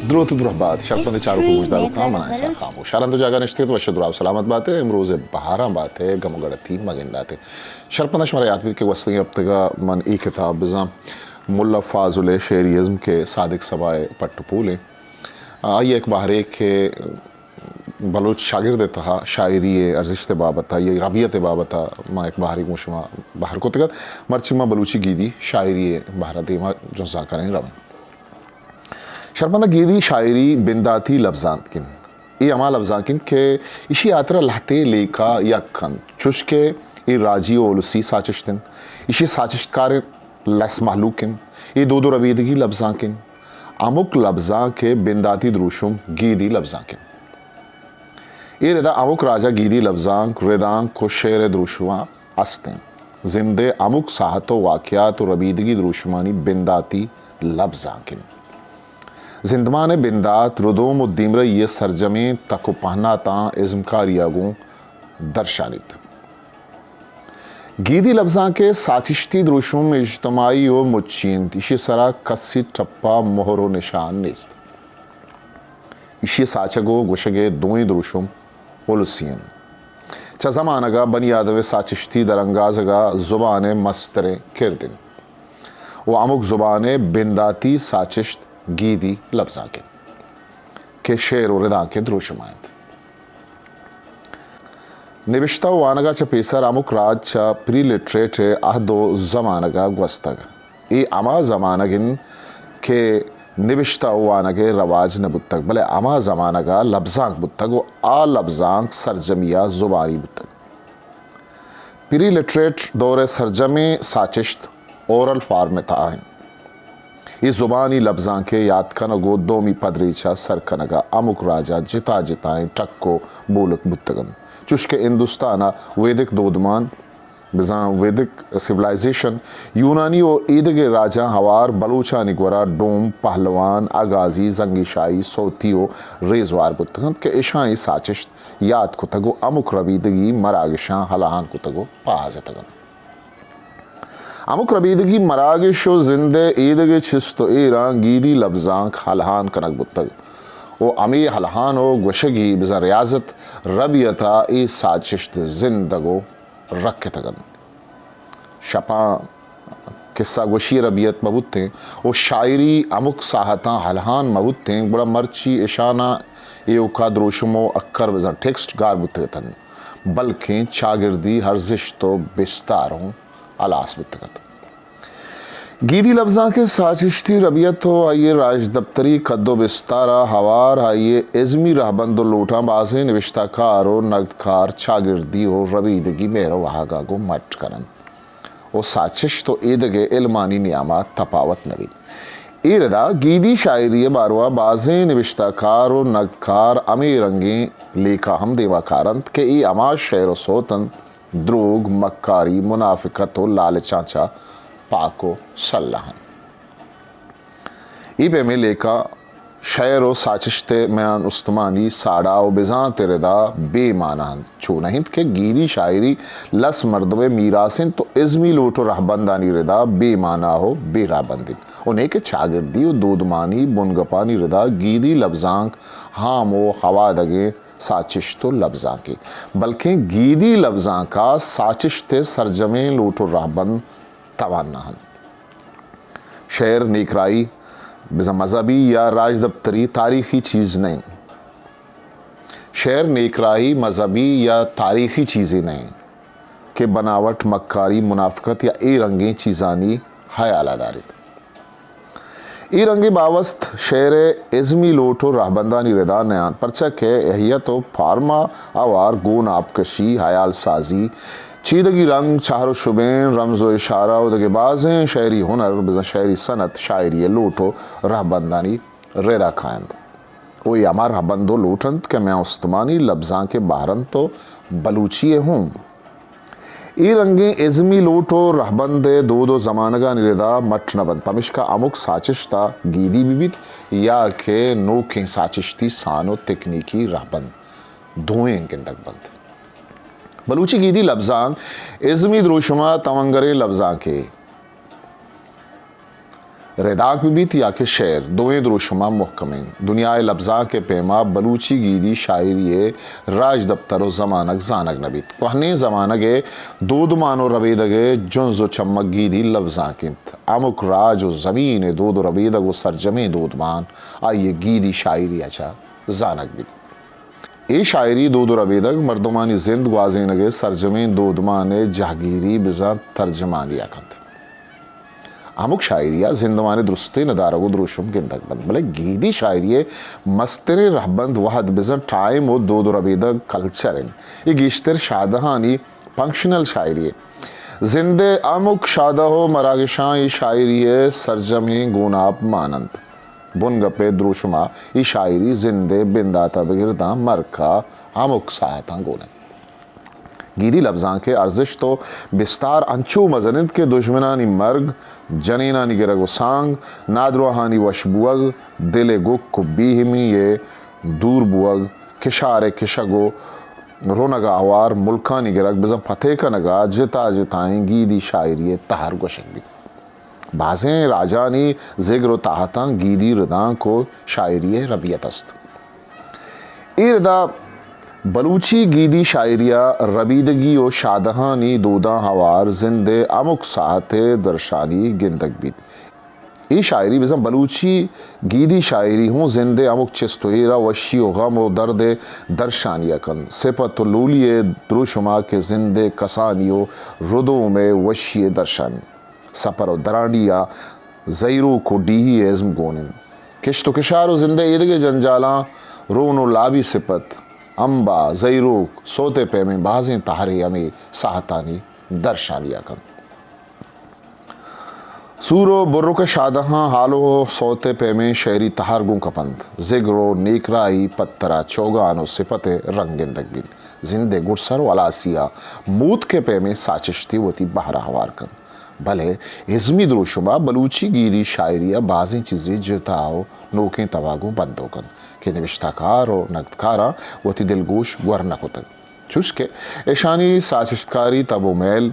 دروت و درہبات، شرپند چاروک و گوشداروکاں، من آں اسحاق خاموش۔ ہر ہند و جاگہ نشتگ ات، وش و دراہ و سلامت بات ئے، امروز ءِ بہاراں بات ئے، گم و گڑتی مگندات ئے۔ شرپند، شمارا یات بیت کہ گوستگیں ہپتگا من اے کتاب بزاں ملا فاضل ءِ شعری ازم کہ صادق صبا ءِ پٹ و پول ایں، آئی ءِ یک بہرے کہ بلوچ چاگرد ءِ تہا شاعری ءِ ارزشت ءِ بابت ءَ یا ربیت ءِ بابت ءَ ما یک بہرے گوں شما بہر کتگ ات۔ مرچی ما بلوچی گیدی شاعری ءِ بہر ءَ دیما جنزان کنیں رویں۔ شرپند، گیدی شاعری بنداتی لبزانک انت۔ اے ہما لبزانک انت کہ ایشی ہاترا لہتے لیکہ یک انت، چوش کہ اے راجی و السی ساچشت انت۔ ایشی ساچشتکار لس مہلوک انت۔ اے دود و ربیدگی لبزانک انت۔ ہمک لبزانک ءِ بنداتی دروشم گیدی لبزانک انت۔ اے ردا ہمک راجا گیدی لبزانک، ردانک و شعر ءِ دروشماں است انت۔ زند ءِ ہمک ساہت و واقعات و ربیدگی دروشمانی بنداتی لبزانک انت۔ زندمان ءِ بندات، ردوم و دیمرئی ءِ سرجمیں تک و پہناتاں ازمکاری ءَ گوں درشانیت۔ گیدی لبزانک ءِ ساچشتی دروشم اجتماعی و مچی انت، ایشی سرا کسی ٹپا مہر و نشان نیست۔ ایشی ساچگ و گوشگ ءِ دوئیں دروشم السی انت۔ چہ زمانگ ءَ بنی آدم ءِ ساچشتی درانگازگ ءَ زبان ءِ مستریں کرد انت و ہمک زبان ءِ بنداتی ساچشت گیدی لبزانک انت کہ شعر و ردانک ءِ دروشم ءَ انت۔ نبشتہ و وانگ ءَ چہ پیسر ہمک راج چہ پری لٹریٹ ءِ عہد و زمانگ ءَ گوستگ۔ اے ہما زمانگ انت کہ نبشتہ و وانگ ءِ رواج نہ بوتگ، بلے ہما زمانگ ءَ لبزانک بوتگ و آ لبزانک سرجمی ءَ زبانی بوتگ۔ پری لٹریٹ دور ءِ سرجمیں ساچشت اورل فارم ءِ تہا انت۔ اے زبانی لبزانک ءِ یات کنگ و دومی پدریچ ءَ سر کنگ ءَ ہمک راج ءَ جتا جتائیں ٹک و بولک بوتگ انت۔ چوش کہ ہندوستان ءَ ویدک دودمان، بزاں ویدک سیولائزیشن، یونانی و ایدگہ راجاں ہوار بلوچانی گورا ڈوم، پہلوان، اگازی، زنگی شاہی، سوتی و ریزوار بوتگ انت کہ اشاں اے ساچشت یات کتگ و ہمک ربیدگی مراگشاں ہلہان کتگ و پہازتگ انت۔ ہمک ربیدگی مراگش و زند ءِ ایدگہ چست و ایراں گیدی لبزانک ہلہان کنگ بوتگ و ہمے ہلہان و گوشگی بزاں ریاضت ربیت ءَ اے ساچشت زندگ و رکتگ انت۔ شپاں کسہ گوشی ءِ ربیت مہ بوتیں و شاعری ہمک ساہتاں ہلہان مہ بوتیں، گڑا مرچی اشاناں ایوکا دروشم و اکر بزاں ٹیکسٹ گار بوتگ اتنت، بلکیں چاگردی ارزشت و بستار ہوں ہلاس بوتگ ات۔ گیدی لبزانک ءِ ساچشتی ربیت و آئی ءِ راجدپتری کد و بستار ءَ ہوار آئی ءِ ازمی رہبند و لوٹاں بازیں نبشتہ کار و نگدکار چاگردی و ربیدگی مہر و واہگاں گوں مٹ کن انت و ساچشت و ایدگہ علمانی نیام ءَ تپاوت نہ بیت۔ اے ردا گیدی شاعری ءِ باروا بازیں نبشتہ کار و نگدکار ہمے رنگیں لیکہ ہم دیما کار انت کہ اے ہما شعر و سوت انت، دروگ، مکاری، منافقت و لالچاں چہ پاک و سلہ انت۔ اے پیمیں لیکہ شعر و ساچشت ءِ میان استمانی ساڑا و بزانت ءِ ردا بے مانا انت۔ چو نہ انت کہ گیدی شاعری لس مردم ءِ میراث انت و ازمی لوٹ و رہبندانی ردا بے مانا و بے رہبند انت و نئے کہ چاگردی و دودمانی بنگپانی ردا گیدی لبزانک ہام و ہوادگیں ساچشت و لبزانکے، بلکیں گیدی لبزانک ءَ ساچشت ءِ سرجمیں لوٹ و رہبند توانا انت۔ شعر نیکراہی، بزاں مذہبی یا راجدپتری، تاریخی چیز نہ انت۔ شعر نیکراہی، مذہبی یا تاریخی چیزے نہ انت کہ بناوٹ، مکاری، منافقت یا اے رنگیں چیزانی ہیال ءَ داریت۔ اے رنگیں باوست شعر ءِ ازمی لوٹ و رہبندانی ردا نیاں، پرچا کہ اہیت و پارما ہوار گون آپکشی، ہیال سازی، چیدگی رنگ، چہر و شبین، رمز و اشارہ و دگہ بازیں شعری ہنر، بزاں شعری صنعت، شاعری ءِ لوٹ و رہبندانی ردا کاینت۔ و اے ہما رہبند و لوٹ انت کہ میان استمانی لبزانک ءِ بہر انت و بلوچی ءِ ہوں۔ اے رنگیں ازمی لوٹ و رہبند ءِ دود و زمانگانی ردا مٹ نہ بنت، پمیشکا ہمک ساچشت ءَ گیدی بہ بیت یا کہ نوکیں ساچشتی سان و تکنیکی رہبند دوئیں گندگ بنت۔ بلوچی گیدی لبزانک ازمی دروشم ءِ توانگریں لبزانکے۔ رداک بہ بیت یا کہ شعر، دوئیں دروشم ءَ مھکم انت۔ دنیا ءِ لبزانک ءِ پیما بلوچی گیدی شاعری ءِ راجدپتر ءُ زمانگ زانگ نہ بیت۔ کوھنیں زمانگ ءِ دودمان ءُ ربیدگ ءِ جنز ءُ چمگ گیدی لبزانک انت۔ ھمک راج ءُ زمین ءِ دود ءُ ربیدگ ءُ سرجمیں دودمان آئی ءِ گیدی شاعری ءَ چہ زانگ بیت۔ اے شاعری، دود ءُ ربیدگ، مردمانی زند گوازینگ ءِ سرجمیں دودمان ءِ جہگیری بزاں ترجمانی ءَ کنت۔ ھمک شاعری ءَ زندمان ءِ درستیں ندارگ ءُ دروشم گندگ بنت، بلے گیدی شاعری ءِ مستریں رھبند وھد بزاں ٹائم ءُ دود ءُ ربیدگ، کلچر، انت۔ اے گیشتر شادھانی فنکشنل شاعری انت۔ زند ءِ ھمک شادہ ءُ مراگشاں اے شاعری ءِ سرجمیں گوناپ مان انت۔ بنگپ ءِ دروشم ءَ اے شاعری زند ءِ بندات ءَ بگر داں مرک ءَ ھمک ساھتاں گون انت۔ گیدی لبزانک ءِ ارزشت ءُ بستار انچو مزن انت کہ دژمنانی مرگ، جنینانی گرگ ءُ سانگ، نادراھانی وش بوگ، دل ءِ گک ءُ بے ھمی ءِ دور بوگ، کشار ءِ کشگ ءُ رونگ ءَ ھوار، ملکانی گرگ، بزاں پتہ کنگ ءَ جتا جتائیں گیدی شاعری ءِ تہر گوشگ بیت۔ بازیں راجانی زگر ءُ تاھتاں گیدی ردانک ءُ شاعری ءِ ربیت است۔ اے ردا بلوچی گیدی شاعری ءَ ربیدگی ءُ شادھانی دوداں ھوار زند ءِ ھمک ساھت ءِ درشانی گندگ بیت۔ اے شاعری بزاں بلوچی گیدی شاعری ھوں زند ءِ ھمک چست ءُ ایر ءَ وشی ءُ غم ءُ درد ءِ درشانی ءَ کنت۔ سپت ءُ لولی ءِ دروشم ءَ کہ زند ءِ کسانی ءُ ردوم ءِ وشی ءِ درشانی۔ سپر ءُ درانڈی ءَ زھیروک ءُ ڈیھی ازم گون انت۔ کشت ءُ کشار ءُ زند ءِ ایدگہ جنجالاں رون ءُ لابی سپت، امب ءَ زھیروک، سوت ءِ پیمیں بازیں تہرے ھمے ساھتانی درشانی ءَ کنت۔ سور ءُ برک ءِ شادھاں ھالو ءُ سوت ءِ پیمیں شعری تہر گوں کپنت۔ زگر ءُ نیکراھی، پتر ءَ چوگان ءُ سپت ءِ رنگ گندگ بیت۔ زند ءِ گڈسر ءُ ھلاسی ءَ موتک ءِ پیمیں ساچشتے وتی بہر ءَ ھوار کنت۔ بلے ازمی دروشم ءَ بلوچی گیدی شاعری ءَ بازیں چیزے جتا ءُ نوکیں تب ءَ گوں بندوک انت کہ نبشتہ کار ءُ نگدکاراں وتی دلگوش گور نہ کتگ۔ چوش کہ ایشانی ساچشتکاری تب ءُ میل،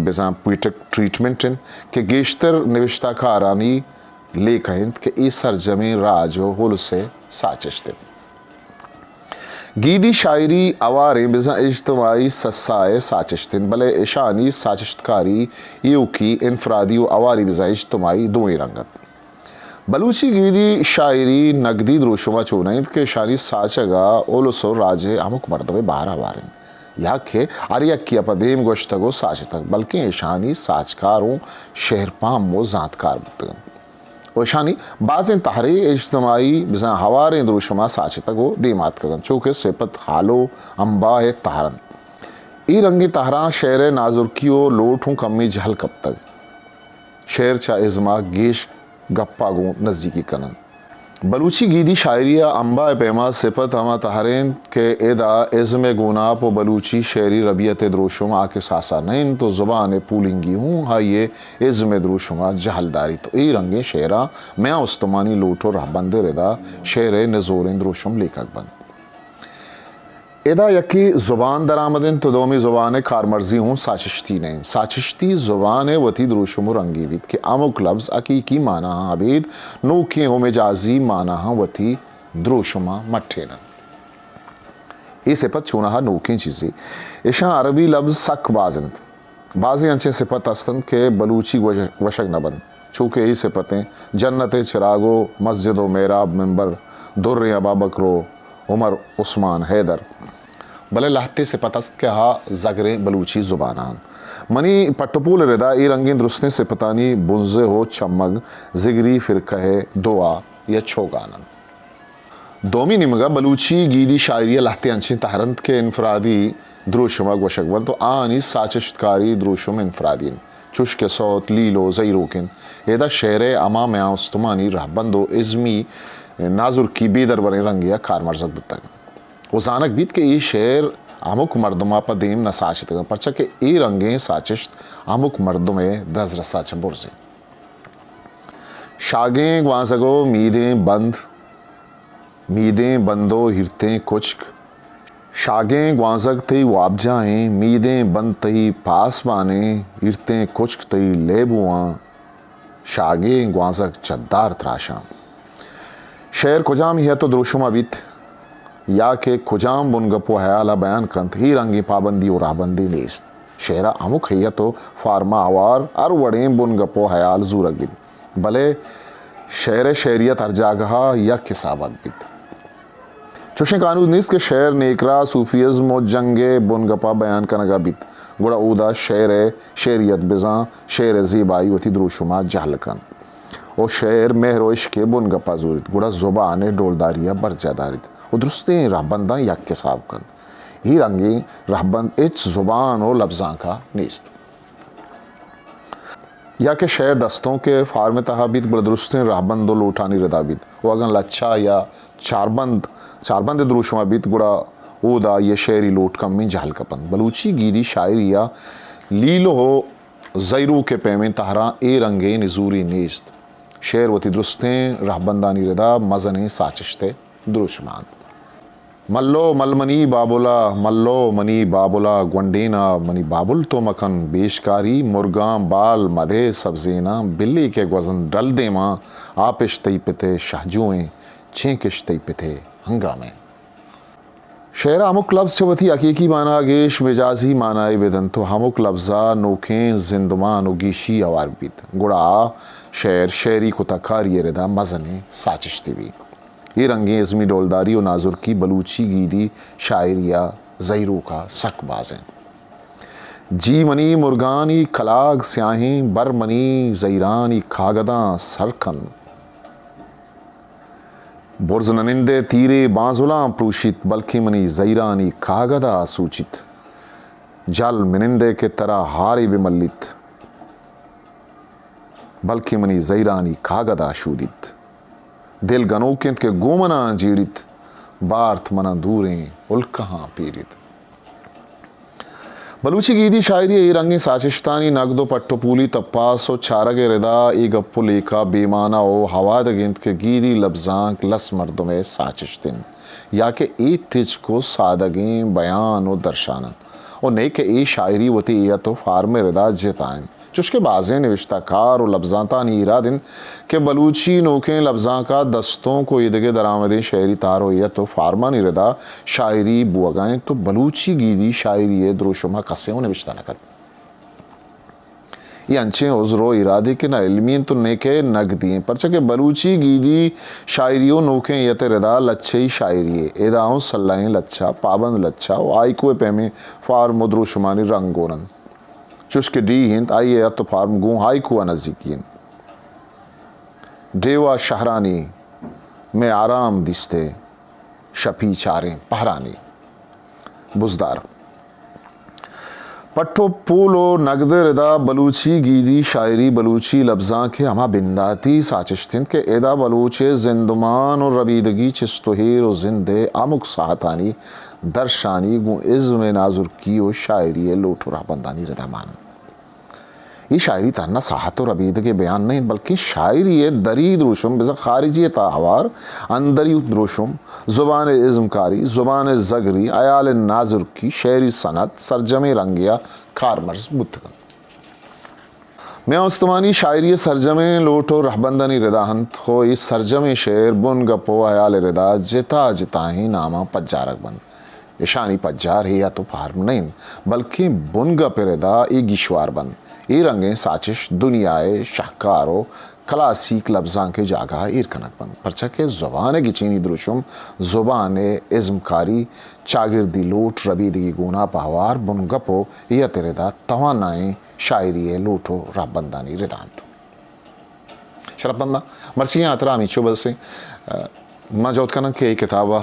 بزاں پوئٹک ٹریٹمنٹ انت کہ گیشتر نبشتہ کارانی لیکہ انت کہ اے سرجمیں راج ءُ الس ءِ ساچشت انت۔ گیدی شاعری اواریں بزاں اجتماعی سسا ءِ ساچشت انت، بلے اشانی ساچشتکاری ایوکی، انفرادی ءُ اواری بزاں اجتماعی دوئیں رنگ انت۔ بلوچی گیدی شاعری نگدی دروشم ءَ چو نہ انت کہ اشانی ساچگ ءَ الس ءُ راج ءِ ہمک مردم ءِ بہر ہوار انت، یا کہ ہر یکے ءَ پہ دیم گوشتگ ءُ ساچتگ، بلکیں اشانی ساچکار اوں شہرپہم ءُ زانتکار بوتگ انت ءُ اشانی بازیں تہرے اجتماعی بزاں ہواریں دروشم ءَ ساچتگ ءُ دیم آتکگ انت، چو کہ سپت، ہالو، امباہ ءِ تہر انت۔ اے رنگیں تہراں شعر ءِ نازرکی ءُ لوٹ اوں کمے جہل کپتگ۔ شعر چہ ازم ءَ گیش گپ ءَ گوں نزیکی کن انت۔ بلوچی گیدی شاعری ءَ امباہ ءِ پیما سپت ہما تہر انت کہ ادا ازم ءِ گوناپ ءُ بلوچی شعری ربیت ءِ دروشم آ کساس ءَ نہ انت ءُ زبان ءِ پولنگی ہوں آئی ءِ ازم ءِ دروشم ءَ جہل داریت ءُ اے رنگیں شعراں میان استمانی لوٹ ءُ رہبند ءِ ردا شعر ءِ نزوریں دروشم لیکگ بنت۔ ادا یکے زبان درآمد انت ءُ دومی زبان ءِ کارمرزی ہوں ساچشتی نہ انت۔ ساچشتی زبان ءِ وتی دروشم ءُ رنگے بیت کہ ہمک لبز حقیقی معناہاں ابید نوکیں ءُ مجازی معناہاں وتی دروشماں مٹین انت۔ اے سپت چوناہا نوکیں چیزے۔ اشاں عربی لبز سک باز انت۔ بازیں انچیں سپت است انت کہ بلوچی گوش-، گوشگ نہ بنت، چو کہ اے سپتیں جنت ءِ چراگ ءُ مسجد ءُ محراب منبر، دریں ابابکر ءُ عمر عثمان حیدر۔ بلے لہتے سپت است کہ آ زگریں بلوچی زبان ءَ انت۔ منی پٹ ءُ پول ءِ ردا اے رنگیں درستیں سپتانی بنزہ ءُ چمگ زگری فرقہ ءِ دعا یا چوگان انت۔ دومی نیمگ ءَ بلوچی گیدی شاعری ءَ لہتے انچیں تہر انت کہ انفرادی دروشم ءَ گوشگ بنت ءُ آہانی ساچشتکاری دروشم انفرادی انت، چوش کہ سوت، لیل ءُ زہیروک انت۔ ادا شعر ءِ ہما میان استمانی رہبند ءُ ازمی نازرکی بے دروریں رنگے ءَ کارمرزگ بوتگ ءُ زانگ بیت کہ اے شعر ہمک مردم ءَ پہ دیم نہ ساچتگ انت، پرچا کہ اے رنگیں ساچشت ہمک مردم ءِ دزرس ءَ چہ برز انت۔ شاگیں گوانزگ ءُ میدیں بند، میدیں بند ءُ ہیرتیں کچک۔ شاگیں گوانزگ تئی وابجاہیں، میدیں بند تئی پاسبانیں، ہیرتیں کچک تئی لیبواں۔ شاگیں گوانزگ چہ دار تراشاں۔ شعر کجام ہیئت و دروشما بیت یا کہ کجام بنگپ و ہیالا بیان کنت، اے رنگیں پابندی و رہبندے نیست۔ شعرا ہمک ہیئت و فارما ہوار ہر وڑیں بنگپ و ہیال زورگ بیت، بلے شعرئے شعریت ہر جاگہا یک حسابا بیت۔ چوشیں قانود نیست کہ شعر نیکراہ، صوفیزم و جنگئے بنگپا بیان کنگا بیت، گڑا اودا شعرئے شعریت بزاں شعرئے زیبائی وتی دروشما جہل کنت و شعر مہر و عشقئے بنگپا زوریت، گڑا زبانئے ڈولداریا برجاہ داریت و درستیں رہبنداں یک حساب کنت۔ اے رنگیں رہبند ہچ زبان و لبزانکا نیست۔ یا کہ شعر دستونکئے فارمئے تہا بیت، گڑا درستیں رہبند و لوٹانی ردا بیت و اگاں لچہ یا چاربند، چاربندئے دروشما بیت، گڑا اودا آئیئے شعری لوٹ کمیں جہل کپنت۔ بلوچی گیدی شاعریا لیلہ و زہیروکئے پیمیں تہراں اے رنگیں نزوری نیست۔ شعر وتی درستیں رہبندانی ردا مزنیں ساچشتئے دروشما انت۔ ملو مل منی بابلا، ملو منی بابلا، گونڈینا منی بابل تو مکن بیشکاری، مرگاں بال مدے سبزیناں، بلی کہ گوزن ڈل دیماں، آپش تئی پتئے شہجوئیں، چینکش تئی پتئے ہنگامیں۔ شعرا ہمک لبز چہ وتی حقیقی مانا گیش مجازی مانائے بدنت و ہمک لبزا نوکیں زندمان و گیشی ہوار بیت، گڑا آ شعر شعری کتہ کاریئے ردا مزنیں ساچشتے بیت۔ اے رنگیں ازمی ڈولداری و نازرکی بلوچی گیدی شاعریا زہیروکا سک باز انت۔ جی منی مرگانی کلاگ سیاہیں، بر منی زہیرانی کاگداں سر کن۔ برز ننندئے تیرے بانزلاں پروشیت، بلکیں منی زہیرانی کاگدا سوچیت۔ جل منندئے کہ ترا ہارے بہ ملیت، بلکیں منی زہیرانی کاگدا شودیت۔ دل گنوک انت کہ گوں منا جیڑیت، بارت منا دوریں الکہاں پیریت۔ بلوچی گیدی شاعری ء اے رنگیں ساچشتانی نگد و پٹ و پولی تپاس و چارگ ء ردا اے گپ و لیکہ بے مانا و ہوادگ انت کہ گیدی لبزانک لس مردم ء ساچشت انت یا کہ اے تچک و سادگیں بیان و درشان انت و نئے کہ اے شاعری وتی ہیئت و فارم ء ردا جتا انت۔ چوشکہ بازیں نبشتہ کار و لبزانتانی ایراد انت کہ بلوچی نوکیں لبزانک ء دستونک و ایدگہ درآمدیں شعری تہر و ہیئت و فارمانی ردا شاعری بوگا انت و بلوچی گیدی شاعری ء دروشم ء کسے اوں نبشتہ نہ کنت۔ اے انچیں عذر و ایرادے کہ نہ علمی انت و نئے کہ نگدی انت، پرچا کہ بلوچی گیدی شاعری و نوکیں ہیئت ء ردا لچہی شاعری ء ادا اوں سلہیں لچہ، پابند لچہ و ہائیکو ء پیمیں فارم و دروشمانی رنگ گون انت۔ چوش کہ ڈیھ انت، آئی ء ہیئت و فارم گوں ہائیکو ء نزیکی انت۔ ڈیوا شہرانی مئے آرام دیستے، شپی چاریں پہرانی۔ بزدار۔ پٹ و پول و نگد ء ردا بلوچی گیدی شاعری بلوچی لبزانک ء ہما بنداتی ساچشت انت کہ ادا بلوچ ء زندمان و ربیدگی چست و ایر و زند ء ہمک ساہتانی درشانی گوں ازم ء نازرکی و شاعری ء لوٹ و رہبندانی ردا مان انت۔ اے شاعری تہنا ساہت و ربیدگ ء بیان نہ انت، بلکیں شاعری ء دری دروشم، بزاں خارجی ء تہا ہوار اندری دروشم، زبان ء ازمکاری، زبان ء زگری، ہیال ء نازرکی، شعری صنعت، سرجمیں رنگے ء کارمرز بوتگ انت۔ میان استمانی شاعری ء سرجمیں لوٹ و رہبندانی ردا انت، خو اے سرجمیں شعر بن گپ و ہیال ء ردا جتا جتاہیں ناماں پجارگ بنت۔ اشانی پجار ہیئت و پارم نہ انت، بلکیں بنگپ ء ردا اے گیشوار بنت۔ اے رنگیں ساچش دنیا ء شاہکار و کلاسیک لبزانک ء جاگہ ء ایر کنگ بنت، پرچا کہ زبان ء گچینی دروشم، زبان ء ازمکاری، چاگردی لوٹ، ربیدگی گوناپ ء ہوار بنگپ و ہیئت ء ردا توانائیں شاعری ء لوٹ و رہبندانی ردا انت۔ شرپمنداں، مرچی ء ہاترا ہمیچو بس ایں۔ ء، ما جہد کناں کہ اے کتاب ء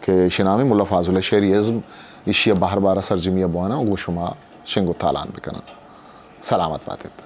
کہ ایشی نام ملا فاضل ء شعری ازم، ایشی ء بہر بار ء سرجمی ء بواناں و گوں شما شنگ و تالان بکناں۔ سلامت بات ات۔